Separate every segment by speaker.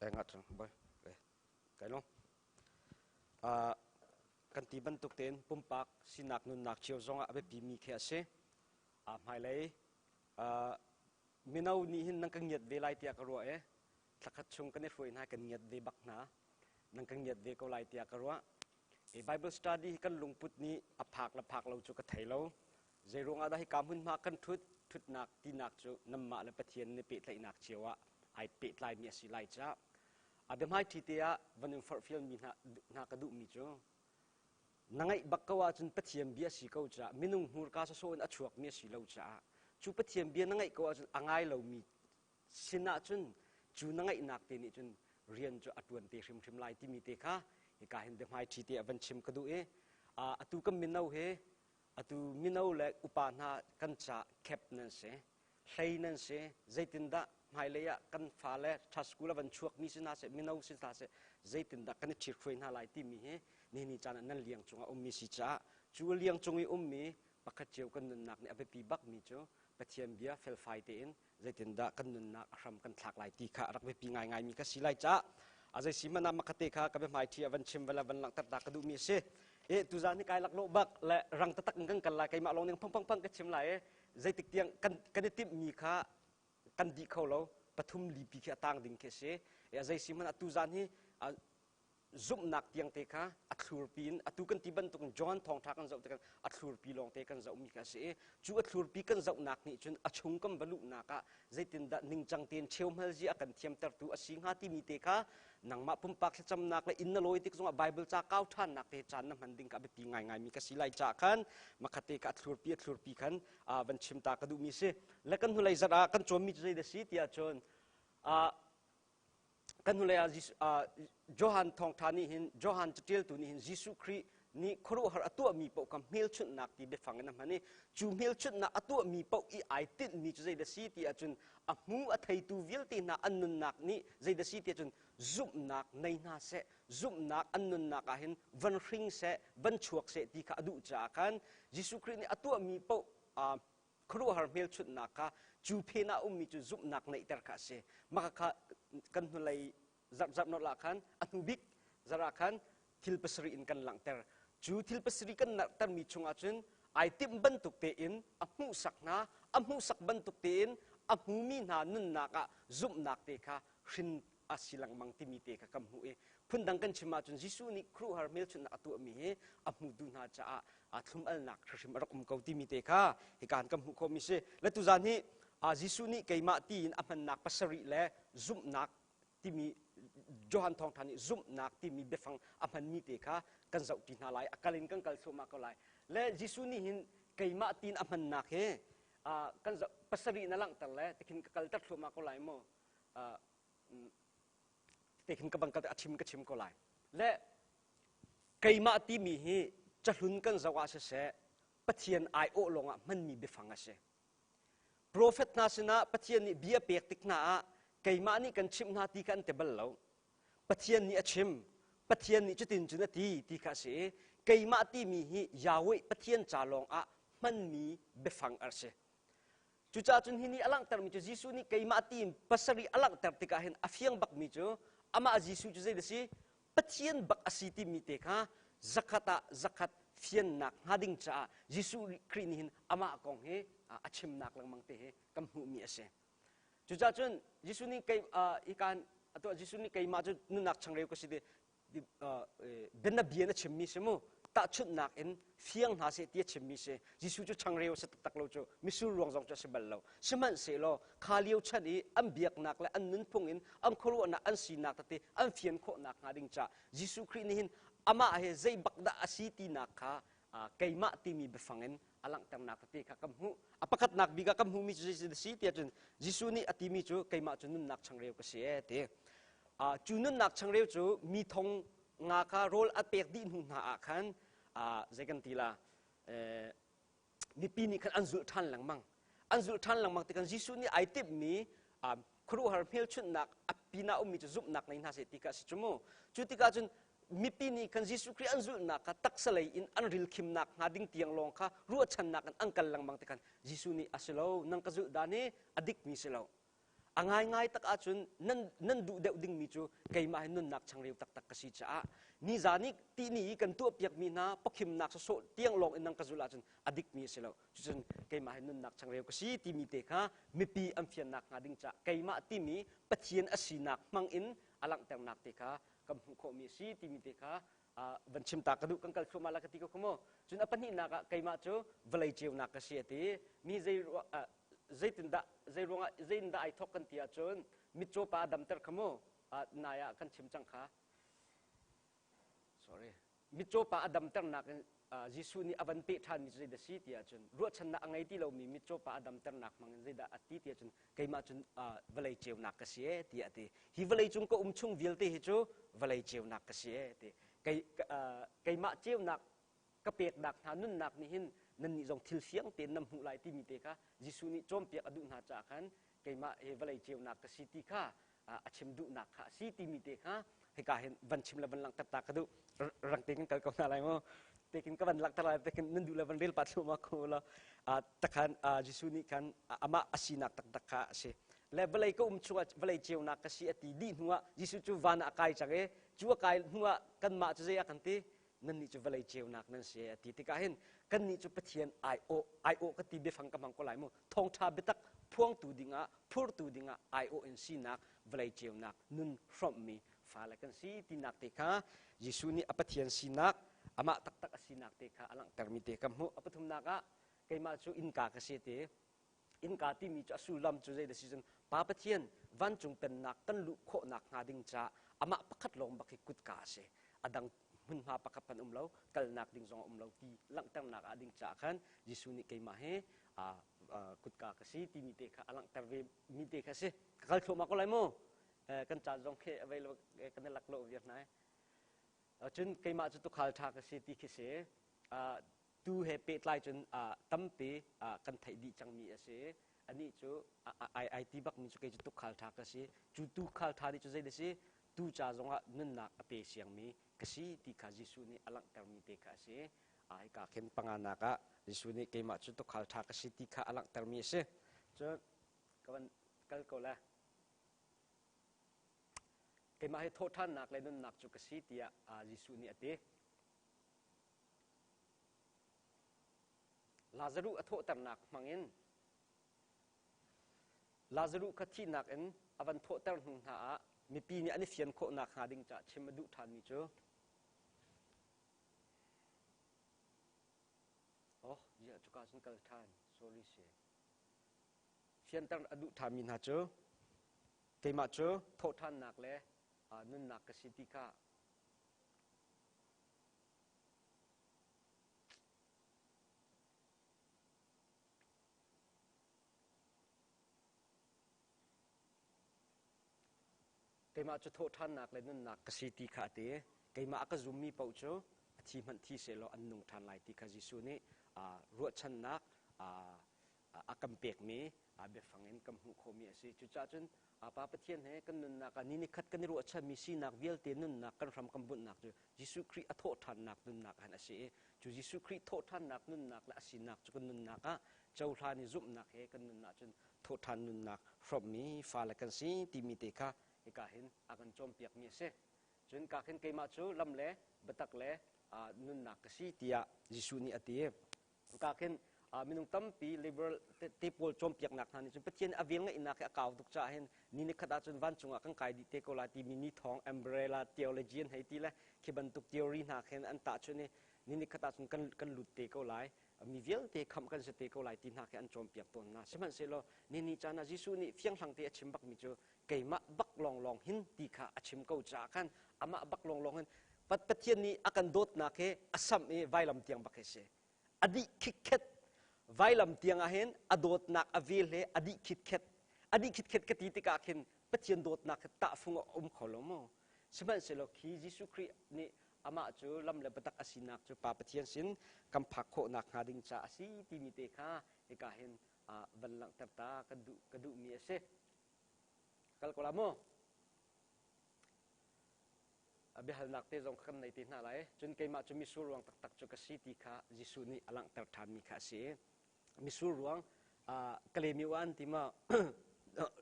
Speaker 1: Nga ṭang boy. Kai lo. Kan ti bantuk tein pumpak sinak nunnak cio zongah a biapi mi khi a si. Hmailei mino nih hin nan ka ngiat ve lai tiah ka ruah i thlakhat chung kan i hruai hna kan ngiat ve bak hna. Nan ka ngiat ve ko lai tiah ka ruah. Bible study hi kan lungput nih a phak le phak lo cu ka thei lo. Zeiruang ah dah hika hmunhma kan ṭhut ṭhutnak tinak cu nanmah le Pathian nih pehtlaihnak cio ah ai pehtlaimi a si lai caah a biahmaiṭhi te ah van in forhfialmi hna, hna ka duhmi cu na ngaih bak ko ahcun Pathian bia si ko caah minung hmurka sawsawh in a chuakmi a si lo caah cu Pathian bia na ngaih ko ahcun a ngai lomi sin ahcun cu na ngaihnak te nih cun rian cu a ṭuan te hrimhrim lai timi te kha hika hin biahmaiṭhi te ah van chim ka duh i atu kan mino he Atu mino le upa hna kan ca khep nan si, hlei nan si, zeitindah hmailei ah kan fale ṭha school a van chuakmi si hna seh, mino si hna seh, zeitindah kan i ṭhithruai hna lai timi hi nihin caan ah nan liang cungah ummi si caah cu liang cung i ummi pakhat cio kan nunnak nih a biapi bakmi cu Pathian bia felfai tein zeitindah kan nunnak a hram kan thlak lai ti kha a rak biapi ngaingaimi ka si lai caah a zei si hmanh ah makate kha ka biahmai ṭhi a van chim vala van langhter ta ka duhmi a si. E tuzaan hi kai laklawh bak le rang taktak in kan kal lai, keimah lawng ning phang phang phang ka chim lai i zeitik tiang kan kan i timhmi kha kan dih kho lo, pathum lipi khi a tang ding khi a si. E a zei si hmanh ah tuzaan hi zumhnak tiang te kha a thlurpi in atu kan ti bantuk in John thawngṭha kan zoh tikah a thlurpi lawng te kan zohmi kha a si i cu a thlurpi kan zohnak nih cun a chung kan va luhnak ah zeitindah ningcang tein cheuhmal zia a kan thiamtertu a si hnga timi te kha nangmah pumpak thlacamnak le inn na lawi tik zongah Bible ca kau ṭhannak te caan na hman ding kha a biapi ngaingaimi ka si lai caah khan makhat te kha a thlurpi khan van chim ta ka duhmi si. Le kan hnulei zarh ah kan cawnmi cu zeidah si tiah cun kan hnulei ah Johan thawngṭha nih hin, Johan caṭialtu nih hin Jesuh Khrih nih khuaruahhar a tuahmi paoh kha hmelchunhnak ti biafang in a hman i cu hmelchunhnak a tuahmi paoh i ai tinhmi cu zeidah si ti ahcun a hmu a theitu vialte hna an nunnak nih zeidah si ti ahcun zumhnak nei hna seh, zumhnak an nunnak ah hin van hring seh, van chuak seh ti kha a duh caah khan Jesuh Khrih nih a tuahmi paoh khuaruahhar hmelchunhnak kha cu phen ah ummi cu zumhnak neihter kha a si. Mah kha kan hnulei zarh zarh ah khan a hnu bik zarh ah khan thil pasarih in kan langhter. Cu thil pasarih kan langhtermi chungah cun ai timh bantuk tein a hmuhsak hna, a hmuhsak bantuk tein a hmumi hna nunnak ah zumhnak te kha hrin a si lengmang timi te kha kan hmuh i phundang kan chim ahcun Jesuh nih khuaruahhar hmelchunhnak a tuahmi hi a hmutu hna caah thlum-alnak hrimhrim a rak um ko timi te kha hika kan hmuh khawhmi si. Le tuzaan hi Jesuh nih keimah tiin a hmannak pasarih le zumhnak timi Johan Thawngṭha nih zumhnak timi biafang a hmanmi te kha kan zohṭi hna lai. A kal in kan kal thluahmah ko lai. Le Jesuh nih hin keimah tiin a hmannak hi kan zoh pasarih na langhter le tikhin ka kalter thluahmah ko lai maw? Tikhin ka bang kal a chim ka chim ko lai. Le keimah timi hi cahlun kan zoh ah siseh Pathian aiawh lawngah hmanmi biafang a si. Profet hna sinah Pathian nih bia pek tik hna ah keimah nih kan chimh hna ti kha an ti bal lo. Pathian nih a chim, Pathian nih cutin cun a ti ti kha a si i keimah timi hi Yahweh Pathian ca lawngah hmanmi biafang a si. Cucaah cun hi nih a langhtermi cu Jesuh nih keimah tiin pasarih a langhter tikah hin a fiang bakmi cu amah Jesuh cu zeidah si Pathian bak a si timi te kha zakhat ah zakhat fiannak hnga ding caah Jesuh Khrih nih hin amah kong hi a chimnak lengmang te hi kan hmuhmi a si. Cucaah cun Jesuh nih kei hikan atuah Jesuh nih keimah cu nunnak changreu ka si ti bianabia na chimmi si mu, tahchunhnak in fiang hna seh ti a chimmi si. Jesuh cu changreu a si taktak lo cu, misur ruang zong cu a si bal lo. Sihmanhsehlaw kha lio chan i an biaknak le an nunphung in an khuaruahnak, an sinak tete an fian khawhnak hnga ding caah Jesuh Khrih nih hin amah he zei bak dah a si tinak kha keimah timi biafang in a langhternak tete kha kan hmuh. A pakhatnak bik ah kan hmuhmi cu zei si tiah cun Jesuh nih a timi cu keimah cu nunnak changreu ka si ee ti. Cu nunnak changreu cu mi thong nga kha rawl a pek dih hnu hna ah khan zei kan ti la, mipi nih khan an zulh ṭhan lengmang. An zulh ṭhan lengmang tikhan Jesuh nih ai timhmi khuaruahhar hmelchunhnak a pinah ummi cu zumhnak nei hna seh ti kha a si cu mu. Cu tikah cun mipi nih khan Jesuh Khrih an zulhnak kha taksa lei in an ril khimnak hnga ding tiang lawng kha ruahchannak in an kal lengmang tikhan Jesuh nih a si lo, nang ka zulh dan hi a dikmi si lo. A ngaingai tak ahcun nan, nan duh deuh dingmi cu keimah hi nunnak changreu taktak ka si caah nizan i tihni i kan tuahpiakmi hna pawkhimnak sawsawh tiang lawng in nan ka zulh ahcun a dikmi a si lo. Cucun keimah hi nunnak changreu ka si timi te kha mipi an fiannak hnga ding caah keimah timi Pathian a sinak hmang in a langhternak te kha kan hmuh khawhmi a si timi te kha van chim ta ka duh kan kal thluahmah la ka ti ko mu. Cun a pahnihnak ah keimah cu vawlei ceunak ka si a ti. Mi zei zeitindah zei ruangah zeitindah ai thawk kan ti ahcun mitcaw pa a damter kha mu nai ah kan chim cang kha sorry mitcaw pa a damternak in Jesuh nih a van peh ṭhanmi cu zeidah si ti ahcun ruahchannak a ngei ti lomi mitcaw pa a damternak hmang in zeidah a ti ti ahcun keimah cun vawlei ceunak ka si ee tiah a ti. Hi vawlei cung ka um chung vialte hi cu vawlei ceunak ka si ee ti. Kei, keimah ceunak ka peknak hna nunnak nih hin nannih zong thil fiang tein nan hmuh lai timi te kha Jesuh nih cawnpiak a duh hna caah khan keimah hi vawlei ceunak ka si ti kha a chim duhnak kha a si timi te kha hika hin van chim le van langhter ta ka duh. Rang tein kan kal ko hna lai mu. Tekin ka van langhter lai tekin nan duh le van rel pa thluahmah ko la. Takhan Jesuh nih khan amah a sinak taktak kha a si. Le vawlei ka um chungah vawlei ceunak ka si a ti dih hnuah Jesuh cu van ah a kai cang i cu a kai hnuah kanmah cu zei a kan ti? Nannih cu vawlei ceunak nan si a ti tikah hin kannih cu Pathian aiawh aiawh ka ti biafang ka hmang ko lai mu thawngṭha biatak phuangtu dingah phurtu dingah aiawh in sinak vawlei ceunak nun hrawmhmi fale kan si tinak te kha Jesuh nih a Pathian sinak amah taktak a sinak te kha a langhtermi te ka hmuh. A pathumnak ah keimah cu innka ka si ti. Innka timi cu a sullam cu zei da si cun Pa Pathian vancung pennak kan luh khawhnak hnga ding caah amah pakhat lawng bak hi kutka a si. A dang hmunhma pakhat hmanh um lo, kalnak ding zong a um lo ti langhternak ah ding caah khan Jesuh nih keimah hi kutka ka si timi te kha a langhter ve mi te kha a si. Ka kal thluahmah ko lai mu. Kan caan zong khi avei lo kan i lak lo viar hna. Cun keimah cu tukhal ṭha ka si ti khi si. Tu he pehtlai cun tampi kan theih dih cangmi a si. Anih cu ai ti bakmi cu kei cu tukhal ṭha ka si. Cu tukhal ṭha nih cu zei da si? Tu ca zongah nunnak a pe siangmi ka si ti kha Jesuh nih a langhtermi te kha a si. Hika khin panganak ah Jesuh nih keimah cu tukhal ṭha ka si ti kha a langhtermi a si. Cun ka van kal ko le. Keimah hi thawhṭhannak le nunnak cu ka si tiah Jesuh nih a ti. Lazaruh a thawhternak hmangin Lazaruh kha thihnak in a van thawhter hnu hna ah mipi nih an i fian khawhnak hnga ding caah chim a duh ṭhanmi cu Oh, yeah, cuka cun kal ṭhan. Sorry si. Fianter a duh ṭhanmi hna cu keimah cu thawhṭhannak le nunnak ka si ti kha Keimah cu thawhṭhannak le nunnak ka si ti kha a ti. Keimah a ka zummi paoh cu a thi hmanh thi sehlaw an nung ṭhan lai ti kha Jesuh nih ruahchannak a kan pekmi biafang in kan hmuh khawhmi a si. Cucaah cun Pa Pathian he kan nunnak ah ni nikhat kan i ruahchanmi sinak vialte nunnak kan hram kan bunhnak cu Jesuh Khrih a thawhṭhannak nunnak han a si i cu Jesuh Khrih thawhṭhannak nunnak le a sinak cu kan nunnak ah cohlan i zumhnak he kan nunnak cun thawhṭhan nunnak hrawmmi fale kan si timi te kha hika hin a kan cawnpiakmi a si. Cun ka khin keimah cu lam le biatak le nunnak ka si tiah Jesuh nih a ti. Ka khin minung tampi liberal te pawl cawnpiaknak hna nih cun Pathian a vel ngeihnak hi a kau tuk caah hin ni nikhat ahcun vancung ah kan kai dih te ko lai timi ni thawng umbrella theology an hei ti le khi bantuk theory hna khin an tahchunh i ni nikhat ahcun kan kan lut te ko lai mi vialte khamh kan si te ko lai ti hna khi an cawnpiak tawn hna. Sihmanhsehlaw ni ni caan ah Jesuh nih fianghlang te a chim bakmi cu keimah bak lawnglawng hin ti kha a chim ko caah khan amah bak lawnglawng hin Pathian nih a kan dawtnak hi a samh i vailam tiang bak hi si. A dih khitkhet vailam tiang ah hin a dawtnak a vel he a dih khitkhet a dih khitkhet ka ti tikah khin Pathian dawtnak hi tahfung a um kho lo maw? Sihmanhsehlaw khi Jesuh Khrih nih amah cu lam le biatak a sinak cu Pa Pathian sin kan phak khawhnak hnga ding caah a si timi te kha hika hin van langhter ta kan duh ka duhmi a si. Kal ko la mu. Biahalnak te zong kan nei te hna lai. Cun keimah cu misur ruang taktak cu ka si ti kha Jesuh nih a langhter ṭhanmi kha a si. Misur ruang Kalemiu an ti ma?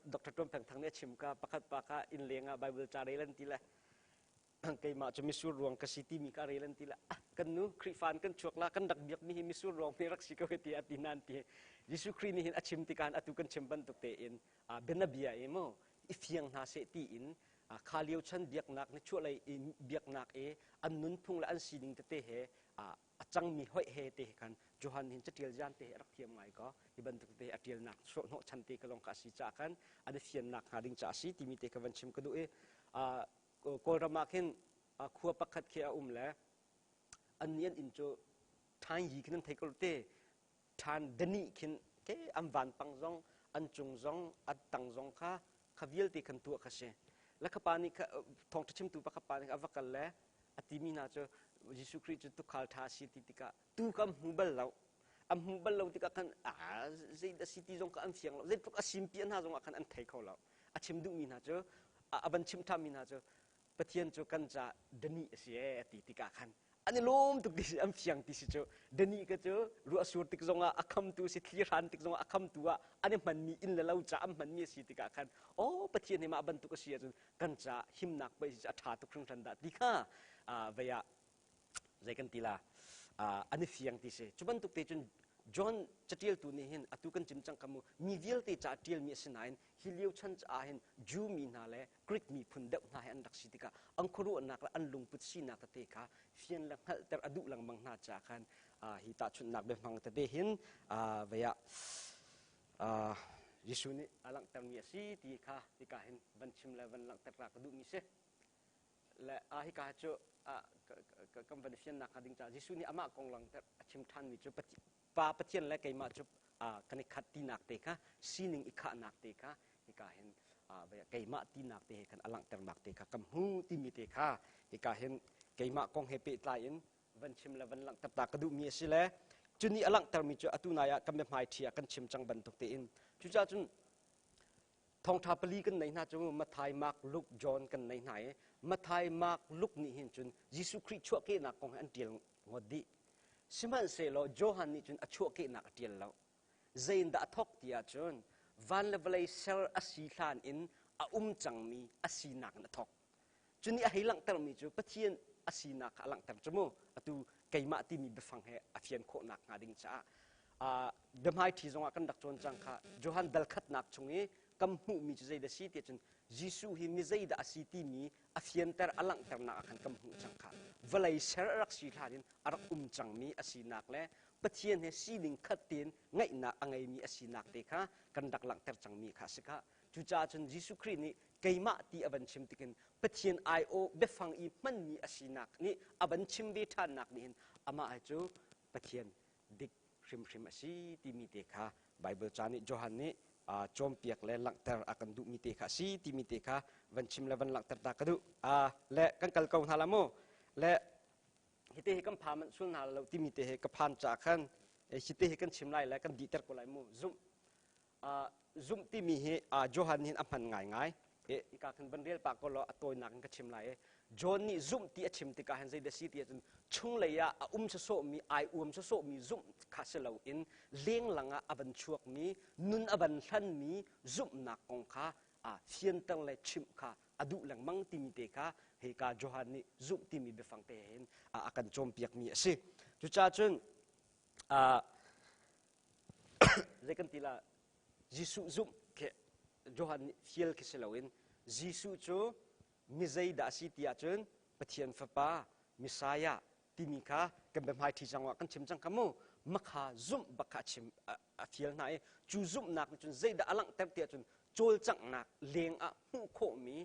Speaker 1: Dr. Tuan Peng Thang nih a chim ka pakhat pa kha inn leng ah Bible ca rel an ti le keimah cu misur ruang ka si timi ka rel an ti le kan nu Khrihfa in kan chuak la kan rak biakmi hi misur ruang me rak si ko ti a ti nan ti. Jesuh Khrih nih hin a chim tikah atu kan chim bantuk tein bianabia i mu i fiang hna seh tiin kha lio chan biaknak ni chuahlei in biaknak i an nunphung le an sining tete he a cangmi hoih he te khan Johan hin catial jan te he rak thiam ngai ko. Hi bantuk te a tialnak hnawh chan te ka long ka si ca khan an i fiannak hnga ding ca si timi te ka van chim ka duh i Kawlram ah khin khua pakhat khi a um le an ni an inn cu ṭhan yi khin an thei ko te ṭhan dani khin ke an vanpang zong an cung zong an tang zong kha kha vialte khan tuah kha si. Le kha pa nih thawngṭha chimtu pakhat pa nih a va kal le a timi hna cu Jesuh Khrih cu tuukhal ṭha a si ti tikah tu kha an hmu bal lo. An hmu bal lo tikah khan zei a si ti zong kha an fiang lo. Zeitluk a simpi hna zongah khan an thei kho lo. A chim duhmi hna cu a van chim ṭhanmi hna cu Pathian cu kan ca dani a si ee a ti tikah khan an i lawm tuk ti si, an fiang ti si cu. Dani ka cu ruah sur tik zongah a khamtu si, thli hran tik zongah a khamtu ah an i hmanmi inn le lo ca an hmanmi a si tikah khan aw Pathian hi mah bantuk a si ahcun kan ca himnak pei si a ṭha tuk hringhran dah ti kha vei ah zei kan ti la an i fiang ti si. Cu bantuk te cun John catialtu nih hin atu kan cim cang kha mu mi vialte ca ṭialmi a si nain hi lio chan caah hin Jew mi hna le Greek miphun deuh hna he an rak si tikah an khuaruahnak le an lungput sinak tete kha fian le hngalhter a duh lengmang hna caah khan hi tahchunhnak biahmang tete hin vei ah Jesuh nih a langhtermi a si ti kha hika hin van chim le van langhter ka duhmi si. Le hika cu kan van fiannak hnga ding caah Jesuh nih amah kong langhter a chim ṭhanmi cu Pa Pathian le keimah cu kan i khat tinak te kha sining i khahnak te kha hika hin keimah tinak te he khan a langhternak te kha kan hmu timi te kha hika hin keimah kong he pehtlai in van chim le van langhter ta ka duhmi a si le cu nih a langhtermi cu atu nai ah kan biahmai ṭhi ah kan chim cang bantuk tein. Cucaah cun thawngṭha pali kan nei hna cu Matthai, Mark, Luke, John kan nei hna i Matthai, Mark, Luke nih hin cun Jesuh Khrih chuahkehnak kong he an ṭial ngawt dih. Sihmanhsehlaw Johan nih cun a chuahkehnak a ṭial lo. Zeiindah a thawk ti ahcun van le vawlei ser a si hlan in a um cangmi a sinak in a thawk. Cu nih a hei langhtermi cu Pathian a sinak kha a langhter cu mu. Atu keimah timi biafang he a fian khawhnak hnga ding caah biahmaiṭhi zongah kan rak cawn cang kha. Johan dal khatnak chung i kan hmuhmi cu zeidah si ti ahcun Jesuh hi mi zeidah a si timi a fianter a langhternak ah khan kan hmuh cang kha. Vawlei ser a rak si hlan in a rak um cangmi a sinak le Pathian he sining khat tein ngaihnak a ngeimi a sinak te kha kan rak langhter cangmi kha a si kha. Cucaah cun Jesuh Khrih nih keimah ti a van chim tikin Pathian aiawh biafang i hmanmi a sinak nih a van chim ve ṭhannak nih hin amah cu Pathian dik hrimhrim a si timi te kha Baibal ca nih Johan nih cawnpiak le langhter a kan duhmi te kha a si timi te kha van chim le van langhter ta ka duh. Le kan kal ko hna la mu. Le hite hi kan pha manh sul hna lo timi te hi ka phan ca khan hite hi kan chim lai le kan dihter ko lai mu. Zumh zumh timi hi Johan hin a hman ngaingai. Ika khan van rel pah ko law a tawinak in ka chim lai. John nih zumh ti a chim tikah hin zeidah si ti ahcun chunglei ah a um sawsawhmi ai uam sawsawhmi zumh kha si loin lenglang ah a van chuakmi nun a van hlanmi zumhnak kong kha fianter le chimh kha a duh lengmang timi te kha hika Johan nih zumh timi biafang te hin a kan cawnpiakmi a si. Cucaah cun zei kan ti la, Jesuh zumh khi Johan nih fial khi si loin Jesuh cu mi zeidah a si ti ahcun Pathian Fapa Messiah timi kha kan biahmai ṭhi cang ah kan chim cang kha mu. Makha zumh bak kha a chim a fial hna i cu zumhnak nih cun zeidah a langhter ti ahcun cawlcanghnak leng ah hmuh khawhmi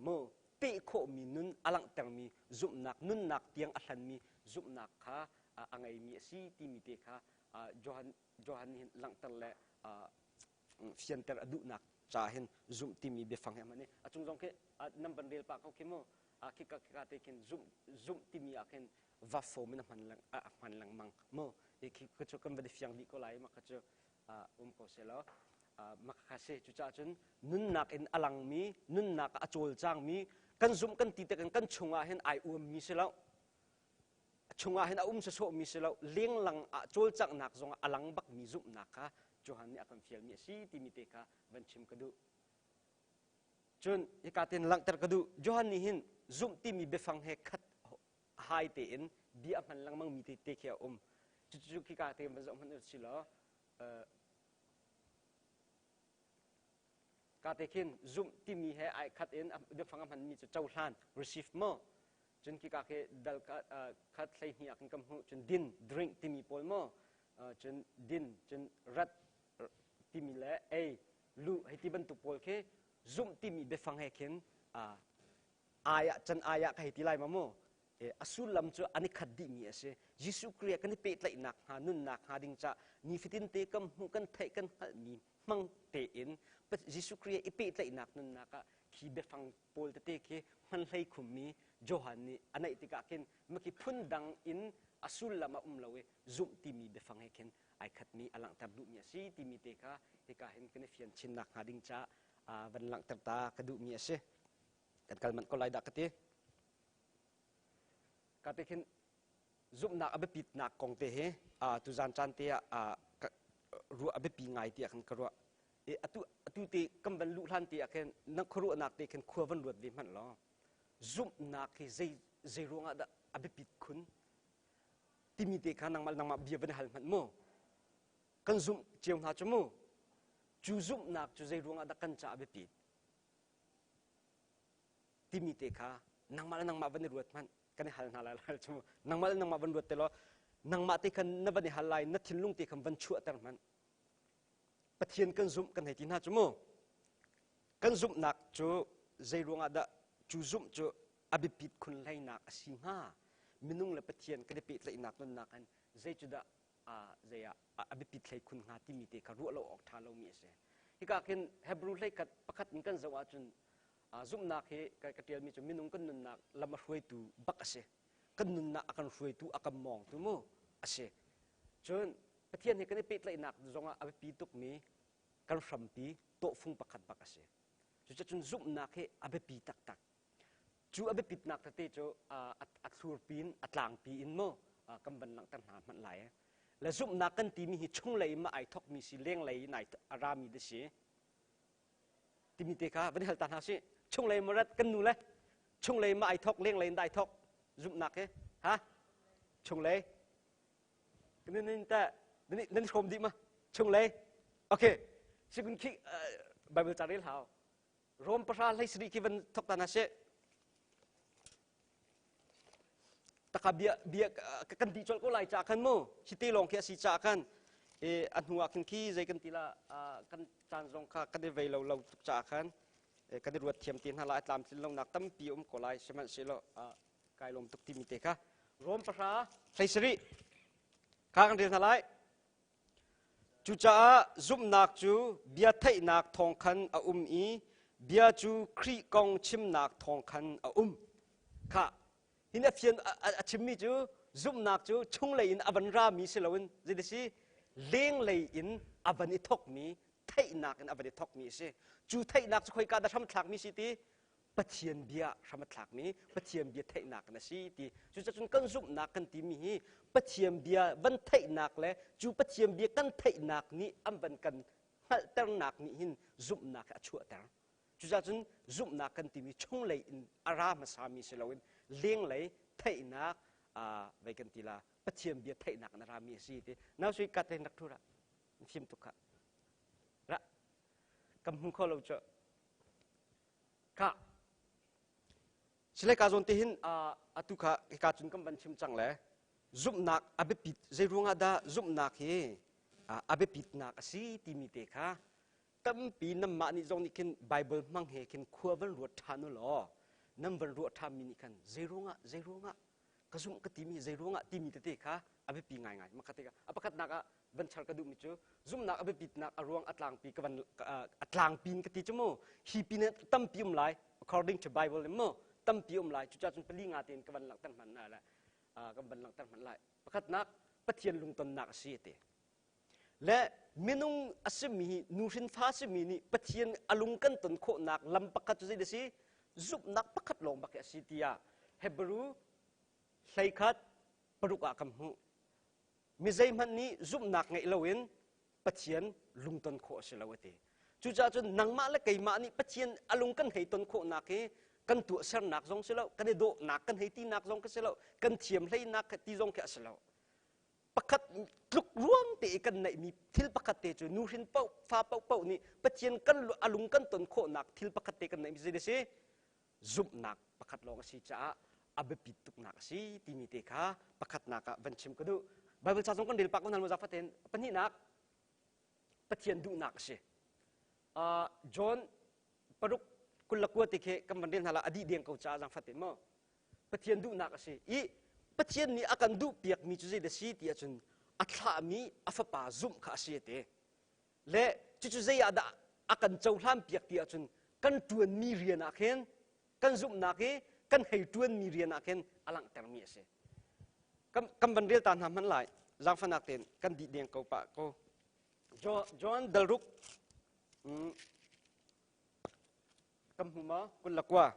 Speaker 1: mu peh khawhmi nun a langhtermi zumhnak, nunnak tiang a hlanmi zumhnak kha a ngeimi a si timi te kha Johan Johan nih hin langhter le fianter a duhnak ca hin zumh timi biafang hi a hman i a cung zong khi nan van rel pah ko khi mu. Khika khika te khin zumh zumh timi ah khin va fom in a hman a hman lengmang mu. Khi cu kan van i fiang dih ko lai mah kha cu um ko seh law mah kha si. Cucaah cun nunnak in a langmi, nunnak ah a cawlcangmi kan zumh kan ti tik in kan chungah hin ai uammi si lo, chungah hin a um sawsawhmi si lo, lenglang ah cawlcanghnak zongah a lang bakmi zumhnak kha. Johan nih a kan fialmi a si timi te kha van chim ka duh. Cun hika tin langhter ka duh. Johan nih hin zumh timi biafang he khat hai tein bia a hman lengmang mi te te khi a um. Cucu khika te van zoh hmanh u si law ka te khin zumh timi he ai khat in biafang a hmanmi cu cohlan receive maw cun khika khi dal khat 12 ah khin kan hmuh cun din drink timi pawl maw cun din cun rat timi le ei luh hei ti bantuk pawl khi zumh timi biafang he khin ai ah can ai ah ka hei ti lai ma mu a sullam cu an i khat dihmi a si. Jesuh Khrih kan i pehtlaihnak hnga nunnak hnga ding ca nifatin te kan hmuh kan theih kan hngalhmi hmang tein Jesuh Khrih i pehtlaihnak nunnak ah khi biafang pawl tete khi hman hlei khummi Johan nih a neih tikah khin maki phundang in a sullam a um lo i zumh timi biafang he khin ai khatmi a langhter duhmi a si timi te kha hika hin kan i fian chinnak hnga ding ca van langhter ta ka duhmi a si. Kan kal manh ko lai dah ka ti. Ka te khin zumhnak a biapitnak kong te hi tuzan caan te ah ruah a biapi ngai tiah khan ka ruah. E atu atu te kan van luh hlan te ah khin na khuaruahnak te khin khua van ruat ve hmanh law zumhnak hi zei zei ruangah dah a biapit khun timi te kha nangmah nangmah bia van hal hmanh mu kan zumh cio hna cu mu cu zumhnak cu zei ruangah dah kan ca a biapit Timi te kha nangmah le nangmah van i ruat hmanh kan i hal hna lai lai cu nangmah le nangmah van ruat te law nangmah te khan na van i hal lai na thinlung te khan van chuahter hmanh Pathian kan zumh kan hei ti hna cu mu kan zumhnak cu zei ruangah dah cu zumh cu a biapit khun hleinak a si hnga minung le Pathian kan i pehtlaihnak nunnak in zei cu dah zei ah a biapit hlei khun hnga timi te kha ruah lo awk ṭha lomi a si. Hika khin Hebrew hleikhat pakhat in kan zoh ahcun zumhnak hi ka ṭialmi cu minung kan nunnak lam a hruaitu bak a si. Kan nunnak a kan hruaitu, a kan mawngtu mu a si. Cun Pathian he kan i pehtlaihnak zongah a biapi tukmi kan hrampi tawhfung pakhat bak a si. Cucacun zumhnak hi a biapi taktak. Cu a biapitnak tete cu a thlurpi in a tlangpi in maw kan van langhter hna hmanh lai. Le zumhnak kan timi hi chunglei in ma ai thokmi si lenglei in a rami da si. Timi te kha van hal ta hna si. Chunglei ma rat kan nu le chunglei ma ai thok lenglei in da ai thok zumhnak hi ha chunglei nan nan ta nan hrom dih ma chunglei okay sikun khi bible ca rel hau Rom pahra hlei sarih khi van thok ta hna sih. Taka bia bia kan di colh ko lai ca khan mu hi te lawng khi a si ca khan e a hnu ah khin khi zei kan ti la kan caan zong kha kan i vei lo lo tuk ca khan kan i ruat thiam te hna lai tlamtlin lonak tampi um ko lai sihmanhsehlaw kai lawm tuk timi te kha Rom pahra hlei sarih kha kan rel hna lai Cucaah zumhnak cu bia theihnak thawng khan a um i bia cu Khrih kong chimnak thawng khan a um. Khah, hin a fian a chimmi cu zumhnak cu chunglei in a van rami si loin zei si lenglei in a van i thokmi theihnak in a van i thokmi a si. Cu theihnak cu khoika dah hramthlakmi si ti Pathian bia hram a thlakmi Pathian bia theihnak in a si ti cucacun kan zumhnak kan timi hi Pathian bia van theihnak le cu Pathian bia kan theihnak nih an van kan hngalhternak nih hin zumhnak hi a chuahter cucacun zumhnak kan timi chunglei in a ra hmasami si loin lenglei theihnak vei kan ti la Pathian bia theihnak in a rami a si ti nau sui kat rak thu ra fim tuk kha ra kam hmu kho lo cu Khah. Sile ka zawn te hin atu kha hika cun kan van chim cang le zumhnak a biapit zei ruangah dah zumhnak hi a biapitnak a si timi te kha tampi nanmah nih zong nih khin Bible hmang he khin khua van ruat ṭhan u law nan van ruah ṭhanmi nih khan zei ruangah zei ruangah ka zumh ka timi zei ruangah timi tete kha a biapi ngaingai makhat te a pakhatnak ah van char ka duhmi cu zumhnak a biapitnak a ruang a tlangpi ka van a tlangpi in ka ti cu mu hi pin tampi um lai according to bible in mu tampi um lai cucaah cun pali nga tein ka van langhter hman na le kan van langhter hman lai pakhatnak pathian lungtonnak a si ti le minung a simi hi nuhrin fa simi nih pathian a lung kan ton khawhnak lam pakhat cu zei a si zumhnak pakhat lawng bak hi a si tiah Hebrew 11:6 ah kan hmuh. Mi zeihmanh nih zumhnak ngeih loin Pathian lungton khawh a si lo a ti. Cucaah cun nangmah le keimah nih Pathian a lung kan hei ton khawhnak hi kan tuahsernak zong si lo, kan i dawhnak kan hei tinak zong khi si lo, kan thiam hleinak ti zong khi a si lo. Pakhat tluk ruang te i kan neihmi thil pakhat te cu nuhrin paoh fa paohpaoh nih Pathian kan a lung kan ton khawhnak thil pakhat te kan neihmi zei a si? Zumhnak pakhat lawng a si caah a biapit tuknak a si timi te kha pakhatnak ah van chim ka duh. Bible ca zong kan rel pah ko hna lo zafaten. Pahnihnak Pathian duhnak a si. John paruk 29 te khi kan van rel hna la a dih deng ko caah zaangfat in maw Pathian duhnak a si i Pathian nih a kan duh piakmi cu zeidah si ti ahcun a thlahmi a fapa zumh kha a si a ti le cucu zei ah dah a kan cohlan piak ti ahcun kan ṭuanmi rian ah khin kan zumhnak i kan hei ṭuanmi rian ah khin a langhtermi a si. Kan, kan van rel ta hna hmanh lai. Zaangfahnak tein kan dih deng ko pah ko. John dalruk kan hmu ma 29.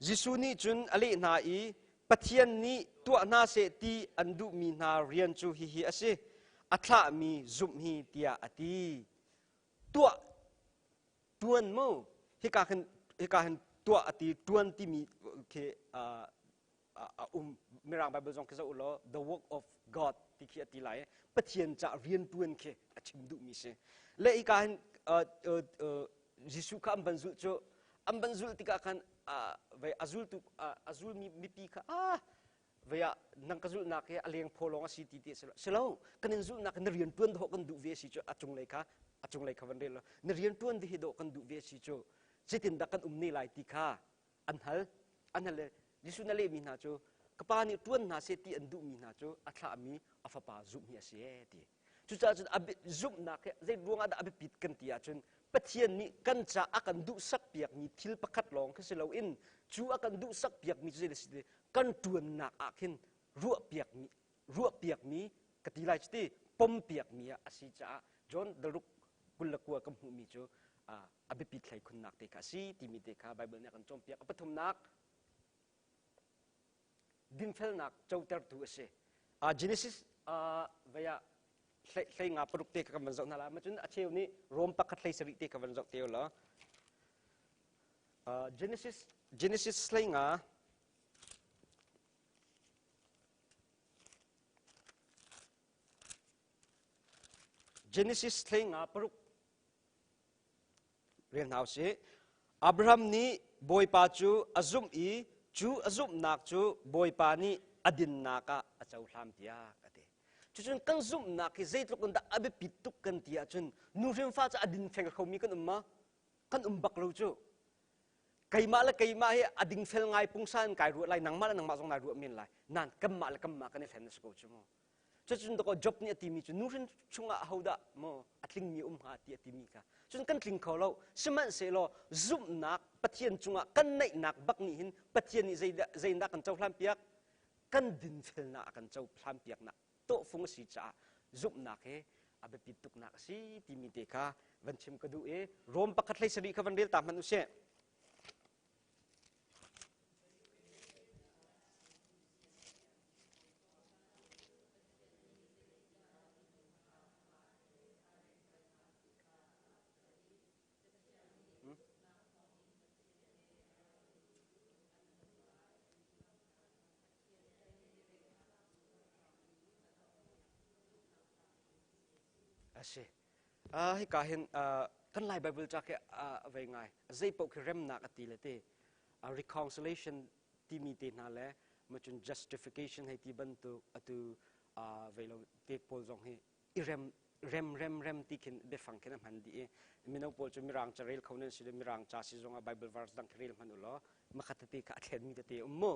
Speaker 1: Jesuh nih cun a leh hna i Pathian nih tuah hna seh ti an duhmi hna rian cu hihi a si, a thlahmi zumh hi tiah a ti. Tuah ṭuan mu hika hin hika hin tuah a ti ṭuan timi khi a um mirang bible zong khi zoh u law the work of God ti khi a ti lai Pathian ca rian ṭuan khi a chim duhmi si le hika hin Jesuh kha an van zulh cu an van zulh tikah khan vei a zultu a zulmi mipi kha ah vei ah nang ka zulhnak hi a leng phaw lawng a si ti ti a si lo si lo kan in zulhnak na rian ṭuan dawh kan duh ve si cu a cunglei kha a cunglei kha van rel lo na rian ṭuan hi dawh kan duh ve si cu zeitindah kan um ne lai ti kha an hal an hal le Jesuh na lehmi hna cu ka pa nih ṭuan hna seh ti an duhmi hna cu a thlahmi a fapa zumh hi a si ee ti Cucaah cun zumhnak hi zei ruangah dah a biapit kan ti ahcun Pathian nih kan ca a kan duhsak piakmi thil pakhat lawng khi si loin cu a kan duhsak piakmi cu zei si kan ṭuannak ah khin ruahpiakmi ruahpiakmi ka ti lai cuti pompiakmi ah a si caah John daruk 29 kan hmuhmi cu a biapit hlei khunnak te kha a si timi te kha Bible nih a kan cawnpiak. A pathumnak dinfelnak cotertu a si. Genesis vei ah hlei nga paruk te kha kan van zoh hna lai. Macun a cheu nih Rom pakhat hlei sarih te kha van zoh te law. Genesis Genesis hlei nga Genesis hlei nga paruk Rel hna usih. Abraham nih Bawipa cu a zumh i cu a zumhnak cu Bawipa nih a dinnak ah a cohlan piak a ti. Cucun kan zumhnak hi zeitluk in dah a biapit tuk kan ti ahcun nuhrinfa cu a dinfel khomi kan um ma? Kan um bak lo cu. Keimah le keimah hi a dingfel ngai pungsan in kai ruah lai, nangmah le nangmah zong nai ruah men lai. Nan kanmah le kanmah kan i hlen a si ko cu mu. Cucun dakaw Job nih a timi cu nuhrin chungah ahodah maw a tlingmi um hnga ti a timi kha. Cun kan tling kho lo. Sihmanhsehlaw zumhnak Pathian cungah kan neihnak bak nih hin Pathian nih zeidah zeidah kan cohlan piak? Kan dinfelnak a kan cohlan piaknak tawhfung a si caah zumhnak hi a biapit tuknak a si timi te kha van chim ka duh i Rom pakhat hlei sarih kha van rel ta hmanh usih. A si. Uh, hika hin uh, kan Lai Bible ca khi uh, vei ngai. Zei paoh khi remnak a ti le ti. Uh, reconciliation timi te hna le macun justification hei ti bantuk atu uh, vei lo te pawl zong hi i rem rem rem rem ti khin biafang khin a hman dih i mino pawl cu mirang ca rel kho nan si le mirang ca si zongah bible verse dang khi rel hman u law makhat tete kha a thlenmi tete um mu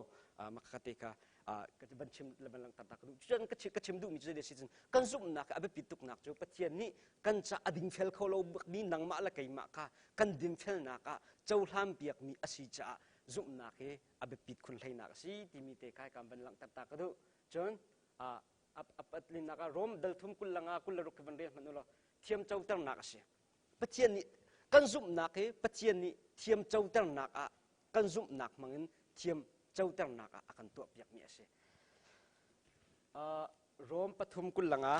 Speaker 1: makhat te kha ka van chim le van langhter ta ka duh cun ka chim duhmi cu zei si cun kan zumhnak a biapit tuknak cu Pathian nih kan ca a dingfel kho lo mi nangmah le keimah kha kan dinfelnak ah cohlan piakmi a si caah zumhnak hi a biapit khun hleinak a si timi te kha kan van langhter ta ka duh cun a patlinnak ah Rom dal thum kul langa kul le ruk khi van rel hmanh u law thiam coternak a si Pathian nih kan zumhnak hi Pathian nih thiam coternak ah kan zumhnak hmangin thiam coternak ah a kan tuahpiakmi a si. Rom pathum kul langa.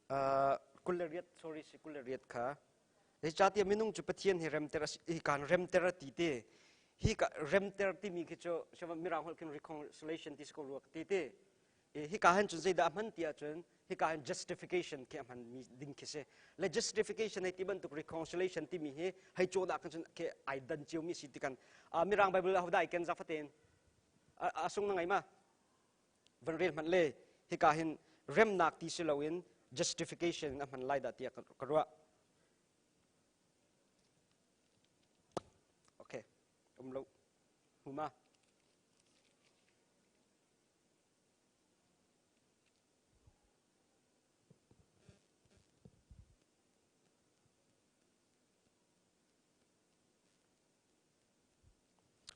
Speaker 1: 28 sorry si 28 kha zeicahtiah minung cu Pathian hi remter hi kaan remter a ti te hi ka remter timi khi cu mirang holh khin reconciliation ti si ko rua ka ti te hika hin cun zeidah a hman ti ahcun hika hin justification khi a hman mi ding khi si le justification hei ti bantuk reconciliation timi hi hei cawn ah khan cun khi ai dan cio mi si ti kan mirang bible ahodah ai ken za faten a sung na ngai ma van rel hmanh le hika hin remnak ti si loin justification a hman lai dah tiah ka ruah. Okay, um lo. Huma.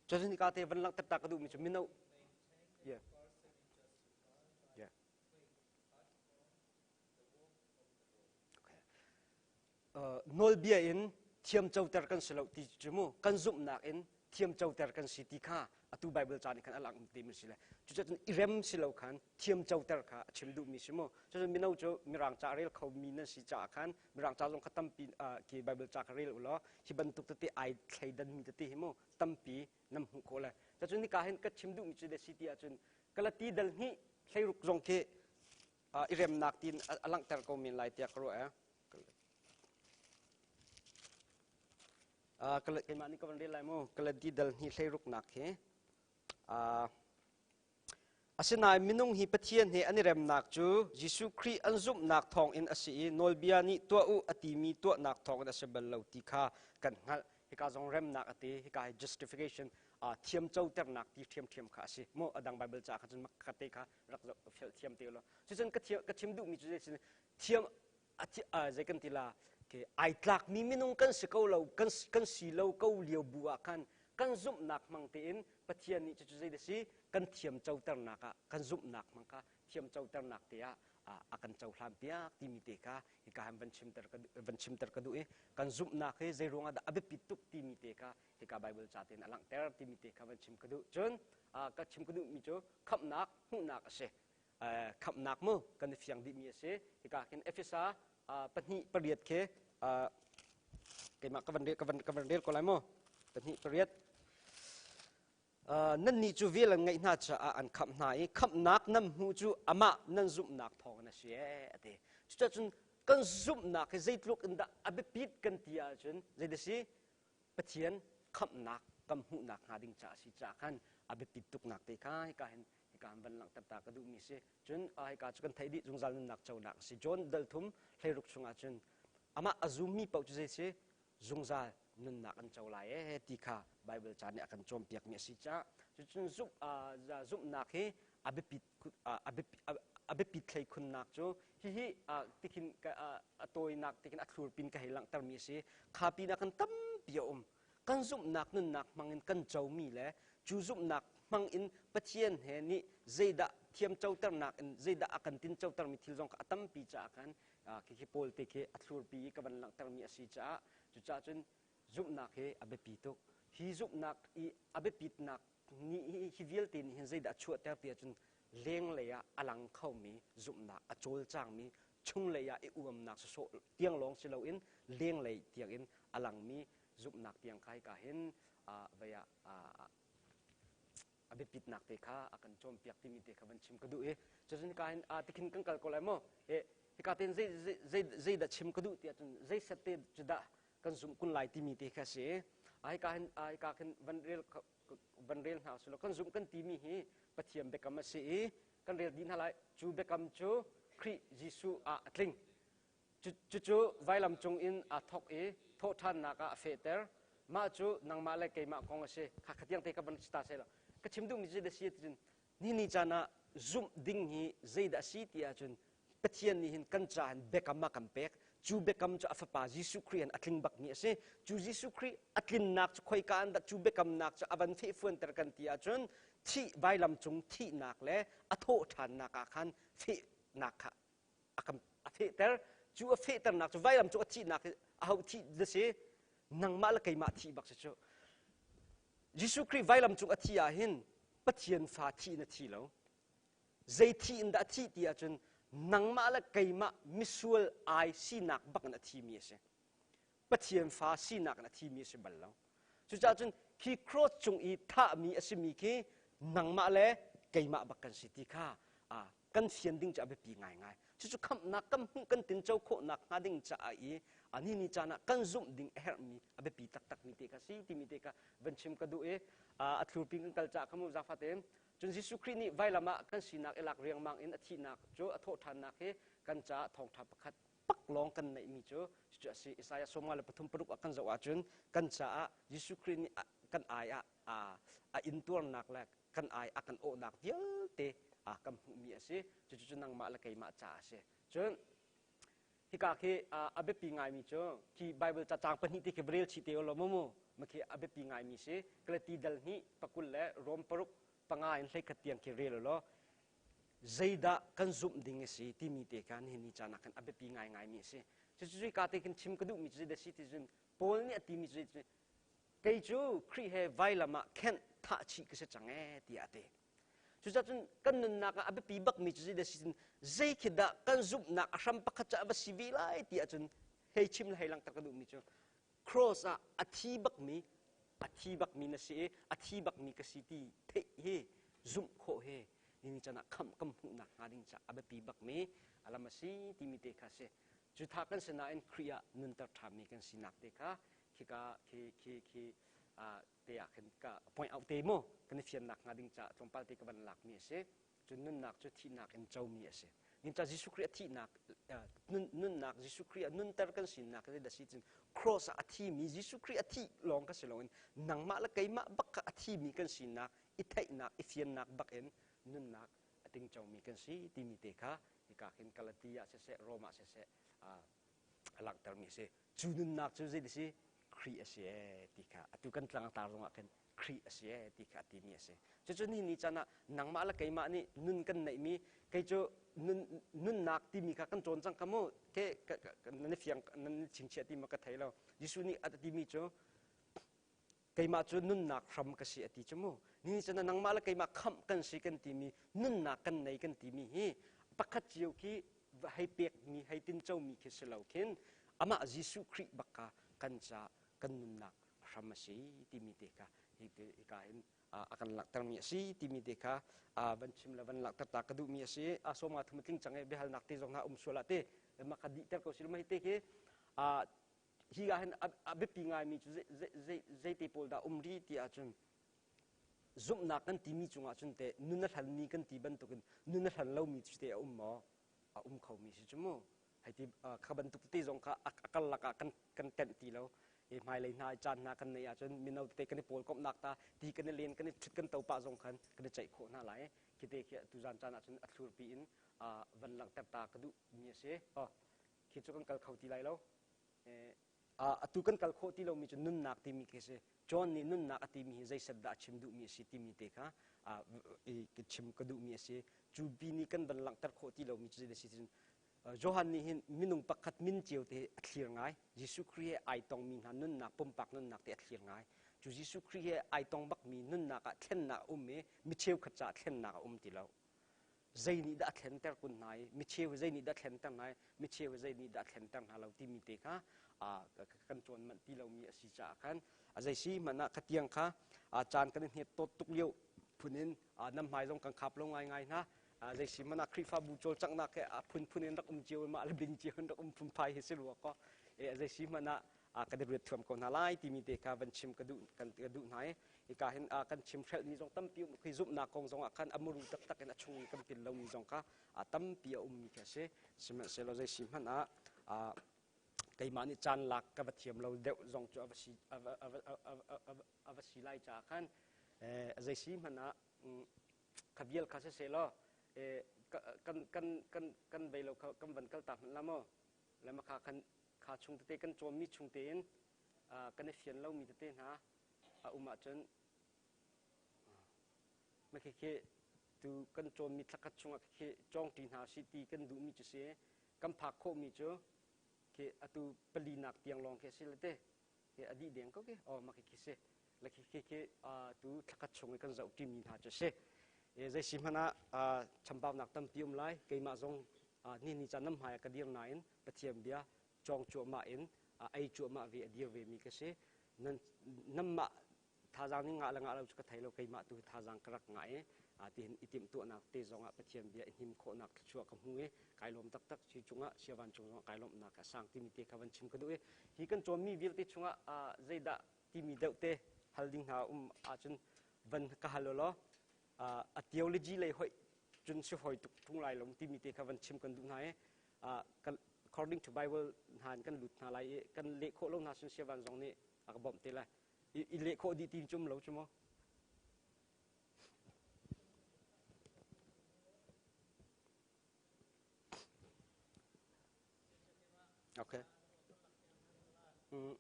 Speaker 1: Cun hika te van langhter ta ka duhmi cu mino yeah. Yeah. Okay. Uh, nawlbia in thiamcoter kan si lo ti cu mu kan zumhnak in thiamcoter kan si ti kha atu Bible ca nih khan a langh ti mi si le cucun i rem si lo khan thiamcoter kha a chim duhmi si mu cucun mino cu mirang ca rel kho mi nan si caah khan mirang ca zong kha tampi ki Bible ca kha rel u law hi bantuk tete ai thleidan mi tete hi mu tampi nan hmuh khawh le cucun nika hin ka chim duhmi cu le si ti ahcun Galati dal hnih hleiruk zong khi i remnak tiin a langhter ko men lai tiah ka ruah eh. Keimah nih ka van rel lai mu. Galati dal hnih hleiruknak hi Asinain minung hi Pathian he an i remnak cu Jesuh Khrih an zumhnak thawngin a si i nawlbia nih tuah u a timi tuahnak thawngin a si bal lo ti kha kan hngalh. Hika zong remnak a ti, hika hi justification thiamcoternak ti ṭhiamṭhiam kha a si. Mu a dang Bible ca kha cun makkate kha rak zoh thiam te law. Cucun ka chim duhmi cu zei thiam zei kan ti la ai tlakmi minung kan si ko lo kan si lo ko lio bu ah khan kan zumhnak hmang tein Pathian nih cucu zei si kan thiam coternak ah kan zumhnak hmang kha thiam coternak te ah a kan cohlan piak timi te kha hika han van chimter ka van chimter ka duh i kan zumhnak hi zei ruangah dah a biapit tuk timi te kha hika Bible ca tein a langhter timi te kha van chim ka duh cun ka chim ka duhmi cu khamhnak hmuhnak a si khamhnak mu kan i fiang dihmi a si hika khin Efesa 2:8 khi keimah ka van ka van ka van rel ko lai mu 2:8 nannih cu vel an ngeih hna caah an khamh hna i khamhnak nan hmuh cu amah nan zumhnak thawngin a si ee a ti cucun kan zumhnak hi zeitluk in dah a biapit kan ti ahcun zeidah si Pathian khamhnak kan hmuhnak hnga ding caah a si caah khan a biapit tuknak te kha hika hin hika hin van langhter ta ka duhmi si. Cun hika cu kan theih dih zungzal nunnak conak a si. John dal thum hleiruk chungah cun amah a zummi paoh cu zei si zungzal nunnak an co lai ee ti kha Bible ca nih a kan cawnpiakmi a si caah cucun zumhnak hi a biapit a biapit thleikhunnak cu hihi tikhin a tawinak tikhin a thlurpin ka hei langhtermi a si. Kha pinah kan tampi a um. Kan zumhnak nunnak hmangin kan comi le cu zumhnak hmangin Pathian he nih zeidah thiamcoternak in zeidah a kan tincotermi thil zong kha a tampi caah khan khikhi Paul te khi a thlurpi i ka van langhtermi a si caah cucaah cun zumhnak hi a biapi tuk. Hi zumhnak i a biapitnak nih hi vialte nih hin zeidah a chuahter ti ahcun lenglei ah a lang khomi zumhnak a cawlcangmi chunglei ah i uamnak sawsawh tiang lawng si loin lenglei tiangin a langmi zumhnak tiang kha hika hin vei ah a biapitnak te kha a kan cawnpiak timi te kha van chim ka duh i cucun hika hin tikhin kan kal ko lai maw hika ten zei zei zeidah chim ka duh ti ahcun zei set te cu dah kan zumh kun lai timi te kha si hika hin hika khin van rel van rel hna usih law kan zumh kan timi hi Pathian biakam a si i kan rel dih hna lai cu biakam cu Khrih Jesuh ah a tling cucu vailam cung in aa thawk i thawhṭhannak ah a fehter mah cu nangmah le keimah kong a si kha khatiang te ka van ta seh law ka chim duhmi cu zeidah si ticun ni ni caan ah zumh ding hi zeidah a si ti ahcun Pathian nih hin kan caah hin biakam a kan pek. Cu biakam cu a fapa Jesuh Khrih in a tling bakmi a si. Cu Jesuh Khrih a tlinnak cu khoika an dah cu biakamnak cu a van fehfuanter kan ti ahcun thih vailam cung thihnak le a thawhṭhannak ah khan fehnak kha a kan a fehter. Cu a fehternak cu vailam cung a thihnak hi aho thih na si? Nangmah le keimah thih bak si cu. Jesuh Khrih vailam cung a thih ah hin Pathian fa thih na thi lo. Zei thi in dah a thih ti ahcun Nangmah le keimah misual ai sinak bak in a thimi a si. Pathian fa sinak in a thimi a si bal lo. Cucaah cun khi cross cung i thahmi a simi khi nangmah le keimah bak kan si ti kha kan fian ding cu a biapi ngaingai. Cucu khamhnak kan hmuh kan tinco khawhnak hnga ding caah i ni ni caan ah kan zumh ding a herhmi a biapi taktakmi te kha si timi te kha van chim ka duh i a thlurpi kan kal caah kha mu zaangfah tein cun Jesuh Khrih nih vailam ah kan sinak i lak riangmang in a thihnak cu a thawhṭhannak hi kan caah thawngṭha pakhat pak lawng kan neihmi cu cucu a si. Isaiah 53 paruk ah kan zoh ahcun kan caah Jesuh Khrih nih kan ai ah a intuarnak le kan ai a kan awhnak vialte kan hmuhmi a si. Cucu cu nangmah le keimah caah a si. Cun hika khi a biapi ngaimi cu khi Bible cacang pahnih ti khi rel chih te law mu ma khi a biapi ngaimi si. Galati dal hnih pakul le Rom paruk panga in hleikhat tiang khi rel law zeidah kan zumh ding a si timi te kha nihin ni caan ah khan a biapi ngaingaimi a si. Cucu ka te khin chim ka duhmi cu zeidah si ti cun Paul nih a timi cu kei cu Khrih he vailam ah khenh thah chih ka si cang ee tiah a ti. Cucaah cun kan nunnak ah a biapi bakmi cu zeidah si cun zei khi dah kan zumhnak a hram pakhat cu a va si ve lai ti ahcun hei chim le hei langhter ka duhmi cu cross ah a thi bakmi a thi bakmi na si i a thi bakmi ka si ti theih hi zumh khawh hi ni can ah khamh kan hmuhnak hnga ding caah a biapi bakmi a lam a si timi te kha si. Cu tha kan si nain Khrih ah nunter ṭhami kan sinak te kha khika khi khi khi te ah khin ka point out te mu kan i fiannak hnga ding caah tlawmpal te ka van lakmi a si. Cun nunnak cu thihnak in comi a si. Ninca Jesuh Khrih a thihnak nunnak Jesuh Khrih a nunter kan sinak hi da si cun cross ah a thimi Jesuh Khrih a thih lawng ka si loin nangmah le keimah bak kha a thimi kan sinak i theihnak i fiannak bak in nunnak a tingcomi kan si timi te kha hika khin Galati ah siseh Rome ah siseh a langhtermi a si. Cu nunnak cu zei si Khrih a si ee ti kha atu kan tlangtar zongah khin Khrih a si ee ti kha a timi a si. Cucu ni ni caan ah nangmah le keimah nih nun kan neihmi kei cu nun, nunnak timi kha kan cawn cang kha mu ke nan i fiang nan i chingchiah ti ma ka thei lo. Jesuh nih a timi cu keimah cu nunnak hram ka si a ti cu mu. Ni caan ah nangmah le keimah khamh kan si kan timi nunnak kan nei kan timi hi pakhat cio khi hei pekmi hei tincomi khi si lo khin amah Jesuh Khrih bak kha kan ca kan nunnak hram a si timi te kha hika hin a kan langhtermi a si timi te kha van chim le van langhter ta ka duhmi a si. A sawm nga thum tling cang i biahalnak te zong hna um sual ah te mah kha dihter ko si lo te khi hi ah hin a biapi ngaimi cu zei te pawl dah um ri ti ahcun zumhnak kan timi cungah cun teh nun a hlanmi kan ti bantukin nun a hlan lomi cu teh a um maw? A um khomi si cu mu. Hei ti kha bantuk tete zong kha a karlak ah kan kan tenh ti lo. I hmailei hna i caan hna kan neih ahcun mino tete kan i pawl komhnak ta ti kan i len kan i ṭhut kan to pah zong khan kan i ceih khawh hna lai. Khi te khi tuzan caan ahcun a thlurpi in van langhter ta ka duhmi a si. Oh, khi cu kan kal kho ti lai lo. Atu kan kal khawh ti lomi cu nunnak timi khi si. John nih nunnak a timi hi zeiset dah a chim duhmi a si timi te kha chim ka duhmi a si. Cu bi nih kan van langhter khawh ti lomi cu zei si cun Johan nih hin minung pakhat min cio te a thlir ngai. Jesuh Khrih he ai tongmi hna nunnak pumpak nunnak te a thlir ngai. Cu Jesuh Khrih he ai tong bakmi nunnak ah thlennak a um i mi cheukhat caah thlennak a um ti lo. Zei nih dah a thlenter kun hna i micheu hi zei nih dah a thlenter hna i micheu hi zei nih dah a thlenter hna lo timi te kha kan cawn manh ti lomi a si caah khan a zei si hmanh ah khatiang kha caan kan i hnet tawt tuk lio phun in nam hmai zong kan khap lo ngaingai hna. Zei si hmanh ah Khrihfabu cawlcanghnak he a phunphun in rak um cio mah le bin cio in rak um phunphai hi si rua kaw zei si hmanh ah kan i ruat thuam ko hna lai timi te kha van chim ka duh kan ka duh hna i hika hin kan chim hrelhmi zong tampi um khi zumhnak kong zong ah khan a muru taktak in a chung i kan pil lomi zong kha tampi a ummi khi a si. Sihmanhsehlaw zei si hmanh ah keimah nih caan lak ka va thiam lo deuh zong cu a va si a va si lai caah khan zei si hmanh ah kha vial kha siseh law kan kan kan kan vei lo kha kan van kal ta hmanh la maw le makha khan kha chung tete kan cawnmi chung tein kan i fian lomi tete hna a um ahcun ma khi tu kan cawnmi thlakhat chungah khi cawngṭi hna si ti kan duhmi cu si kan phak khawhmi cu khi atu palinak tiang lawng khi a si le te khi a dih deng ko khi oh ma khi khi si le khi khi khi tu thlakhat chung i kan zohṭimi hna cu si. Zei si hmanh ah chambaunak tampi um lai keimah zong. Ni ni caan nan hmai ah ka dir nain Pathian bia cawng cuahmah in ei cuahmah ve a dir ve mi ka si. Nan nanmah thazaang nih ngah le ngah lo cu ka thei lo keimah tu thazaang ka rak ngah i tihin i timhtuahnak te zongah Pathian bia i hnim khawhnak thluachuah ka hmu i kai lawm taktak si cungah siavan cung zongah kai lawmhnak a sang timi te kha van chim ka duh i hi kan cawnmi vialte chungah zeidah timi deuh te hal ding hna um ahcun van ka hal law a theology lei hoih cun si hoi tuk tung lai lo timi te kha van chim kan duh hna i according to Bible hna in kan lut hna lai i kan leh khawh lo hna sun siavan zong nih a ka bawmh te lai i leh khawh dih ti cum lo cu maw Okay. Mm.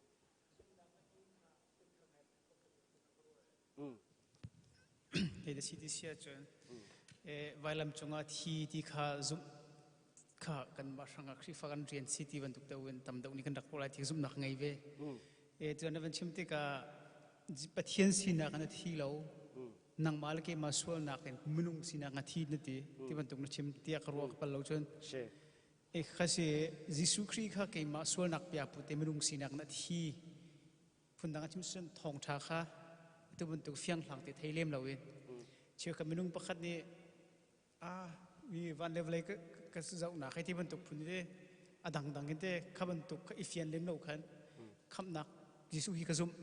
Speaker 1: Mm.
Speaker 2: Hei si ti si ahcun vailam cungah thi ti kha zumh kha kan mah hrangah Khrihfa kan rian si ti bantuk deuh in tam deuh nih kan rak ruah lai ti zumhnak ngei ve. Tuan na van chim tikah Pathian sinak in a thi lo nangmah le keimah sualnak in minung sinak a thi na ti ti bantuk na chim tiah ka ruah ka pal lo cun e kha si Jesuh Khrih kha keimah sualnak pia pu te minung sinak na thi phundang a chim cun thawngṭha kha atu bantuk fianghlang te thei lem loin cheukhat minung pakhat nih a mi van le vawlei ka zohnak hei ti bantuk phun te a dangdang in te kha bantuk kha i fian lem lo khan khamhnak Jesuh hi ka zumh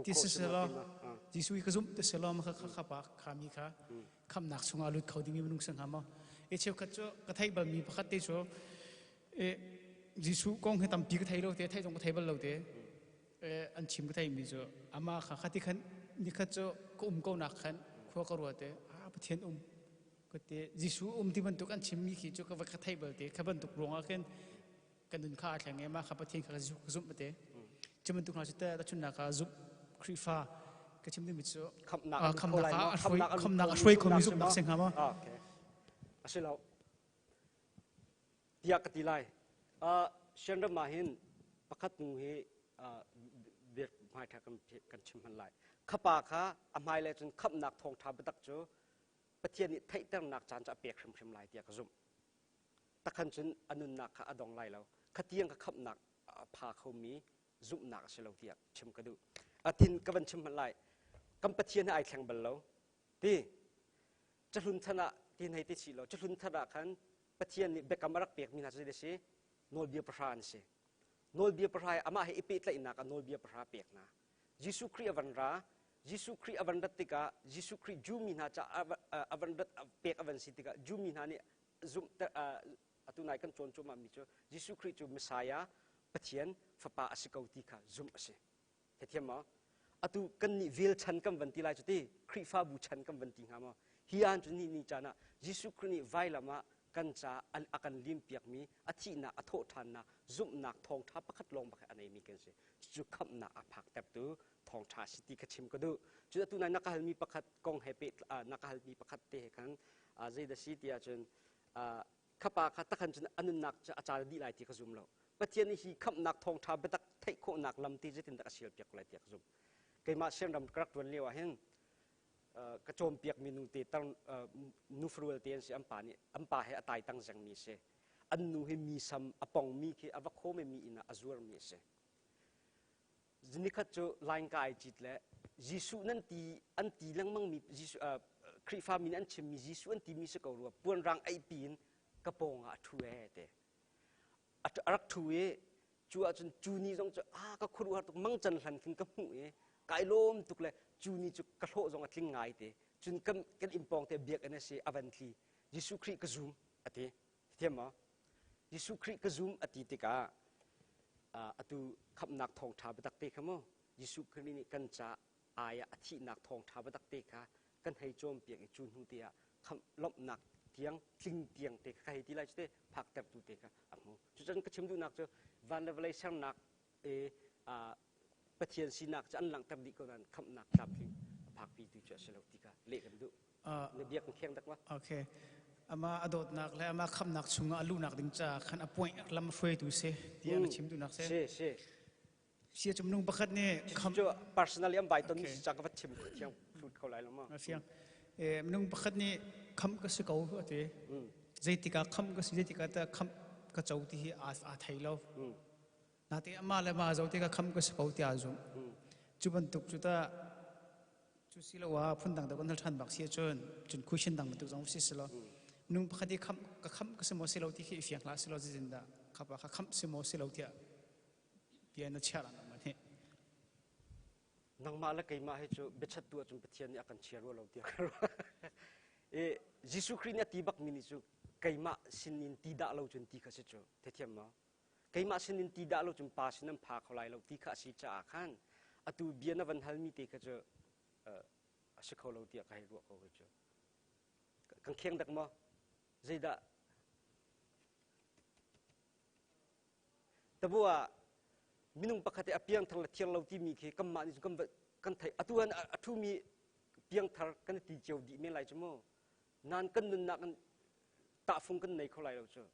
Speaker 2: ti siselaw Jesuh hi ka zumh ti selaw ma kha kha pa kha mi kha khamhnak chungah lut kho dingmi minung si hnga maw e cheukhat cu ka theih balmi pakhat te cu e Jesuh kong hi tampi ka thei lo te thei zong ka thei bal lo te an chim ka theimi cu amah kha khati khan nikhat cu ka um ko nak khan khua ka ruat i ah Pathian um ka ti Jesuh um ti bantuk an chimmi khi cu ka va ka thei bal te kha bantuk ruangah khin ka nun kha aa thleng i mah kha Pathian kha ka zumh te cu bantuk hna cu te tachunnak ah zumh Khrihfa ka chim dingmi cu
Speaker 1: khamnak
Speaker 2: a hruai khamnak a hruai khomi zumhnak si hnga maw
Speaker 1: a si lo tiah ka ti lai. Shan ram ah hin pakhat nu hi biak hmaitha kan chim hman lai. Khapa kha a hmailei cun khamhnak thawngṭha biatak cu Pathian nih theihternak caan cu a pek hrimhrim lai tiah ka zumh. Takhan cun a nunnak kha a dong lai lo. Khatiang ka khamhnak a pha khomi zumhnak a si lo tiah chim ka duh. Atin ka van chim hmanh lai. Kan Pathian hi ai thleng bal lo. Ti cahlun chan ah ti hei ti si lo cahlun thar ah khan Pathian nih biakam a rak pekmi hna cu zei si nawlbia pahra an si nawlbia pahra hi amah he i pehtlaihnak ah nawlbia pahra pek hna Jesuh Khrih a van ra Jesuh Khrih a van rat tikah Jesuh Khrih Jew mi hna ca a van rat pek a van si tikah Jew mi hna nih zumh atu nai kan cawn cuahmah mi cu Jesuh Khrih cu Messiah Pathian fapa a si ko ti kha zumh a si Theithiam maw? Atu kannih vel chan kan van ti lai cu ti Khrihfabu chan kan van ti hnga maw? Hi an cu ni ni caan ah Jesuh Khrih nih vailam ah kan ca a kan limpiakmi a thihnak a thawhṭhannak zumhnak thawngṭha pakhat lawng bak a neimi kan si. Cucu khamhnak a phaktertu thawngṭha si ti kha chim ka duh. Cu atu nai na ka halmi pakhat kong he peh na ka halmi pakhat te he khan zeidah si ti ahcun khapa kha takhan cun a nunnak cu a caal dih lai ti ka zum lo Pathian nih hi khamhnak thawngṭha biatak theih khawhnak lam ti zeitindah a sialpiak ko lai tiah ka zumh keimah sianram ka rak ṭuan lio ah hin ka cawnpiakmi nu te tar nu farual te an si an pa nih an pa he a tai tang zengmi a si an nu hi mi sam a pongmi khi a va khawm mi inn ah a zuarmi a si Nikhat cu line ka ai cit le Jesuh nan ti an ti lengmang mi Jesuh Khrihfa mi nih an chimmi Jesuh an timi si ko rua puanrang ei piin ka pawng ah a ṭhu ee te a rak ṭhu i cu ahcun cu ni zong cu a ka khuaruahhar tuk mangcan hlan khin ka hmuh i kai lawm tuk le cu ni cu ka hlawh zong a tling ngai te cun kan kan inn pawng te biakinn a si a van tli Jesuh Khrih ka zum a ti thiam maw Jesuh Khrih ka zum a ti tikah atu khamhnak thawngṭha biatak te kha mu Jesuh Khrih nih kan ca ai ah a thihnak thawngṭha biatak te kha kan hei cawnpiak i cu hnu te ah khamh lawmhnak tiang tling tiang te kha ka hei ti lai cu te phaktertu te kha a hmu cucun ka chim duhnak cu van le vawlei sernak i Pathian sinak cu an langhter dih ko nain khamhnak tlamtling a phakpi tu cu a si lo ti kha leh kan duh. Na biak kan kheng dak ma?
Speaker 2: Okay. Ama a dawtnak le ama khamnak chungah a luhnak ding caah khan a point lam hruaitu si tiah na chim duhnak si.
Speaker 1: Si si.
Speaker 2: Sia cu minung pakhat nih
Speaker 1: kham cu personally an vai ton mi si ca ka va chim thiang flut kho lai lo ma.
Speaker 2: Fiang. Minung pakhat nih kham ka si ko ati. Zeitikah khamh ka si, zeitikah dah khamh ka co ti hi aa thei lo. Nate amah le mah zo tikah khamh ka si ko tiah a zumh. Cu bantuk cu tah cu si lo ah phundang deuh kan hal ṭhan bak si ahcun cun question dang bantuk zong si si lo. Minung pakhat i khamh ka khamh ka si maw si lo ti khi i fiang hlah si law zeitindah khapa kha khamh si maw si lo tiah bia na chiah lang man hi.
Speaker 1: Nangmah le keimah hi cu biachattu ahcun Pathian nih a kan chia rua lo tiah ka ruah. I Jesuh Khrih nih a ti bakmi nih cu keimah sinin ti dah lo cun ti kha si cu. Theithiam maw? Keimah sinin ti dah lo cun pa sin an pha kho lai lo ti kha a si caah khan atu bia na van halmi te kha cu a si kho lo tiah ka hei ruah ko cu. Kan kheng dak maw? Zeidah? Tabu ah minung pakhat i a piangthar le thiang lo timi khi kanmah nih cun kan theih. Atu an a ṭhumi piangthar kan i ti cio dih men lai cu mu. Nain kan nunnak in tahfung kan nei kho lai lo cu.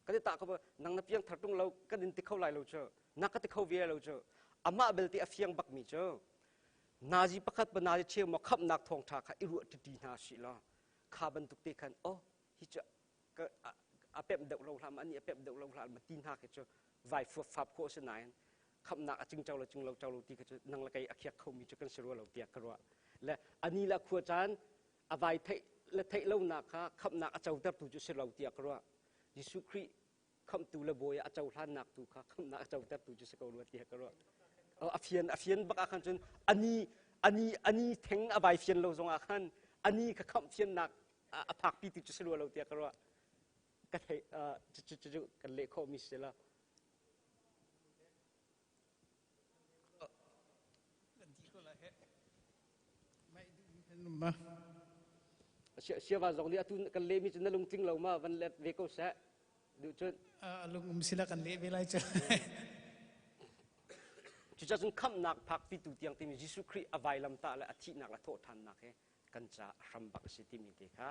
Speaker 1: Kan i tah kho nang na piangthar ṭung lo kan in ti kho lai lo cu. Na ka ti kho ve lo cu. Amah belte a fiang bakmi cu nazi pakhat pa nazi cheu maw khamhnak thawngṭha kha i ruah ṭi hna sih law kha bantuk te khan oh hi cu a pemh deuh lo hlah ma ani a pemh deuh lo hlah ma ti hna khi cu vai fuap fap khawh si nain khamnak a cing co lo cing lo co lo ti khi cu nang le kei a khiak khomi cu kan si rua lo tiah ka ruah le ani le khua caan a vai theih le theih lonak kha khamnak a cotertu cu si lo tiah ka ruah Jesuh Khrih khamhtu le bawi a cohlannak tu kha khamhnak a cotertu cu si ko rua tiah ka ruah a fian a fian bak ah khan cun ani ani ani theng a vai fian lo zong ah khan ani kha khamh fiannak a phakpi tu cu si rua lo tiah ka ruah ka theih cu cu kan leh khawhmi si la. Siava zong nih atu kan lehmi cu na lungtling lo ma van let ve ko seh duh cun.
Speaker 2: Lung um sila kan leh ve lai cu.
Speaker 1: Cucaah cun khamhnak phakpitu tiang timi Jesuh Khrih a vailamtah le a thihnak le thawhṭhannak he kan ca a hram bak a si timi te kha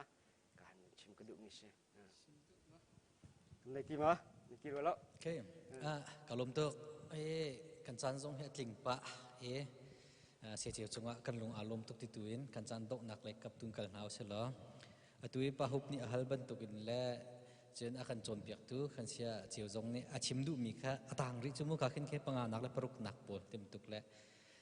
Speaker 1: ka han chim ka duhmi si. Nei ti ma? Nei ti rua lo.
Speaker 3: Okay. Ah, ka lawm tuk. E kan caan zong hi a tling pah e se cungah kan lung aa lawm tuk ti tu in kan caan donghnak lei kap tun kal hna usih law atu i pahup nih a hal bantuk in le cun a kan cawnpiaktu kan sia ceu zong nih a chim duhmi kha a tang rih cu mu ka khin khe panga nak le paruk nak pawl tim tuk le.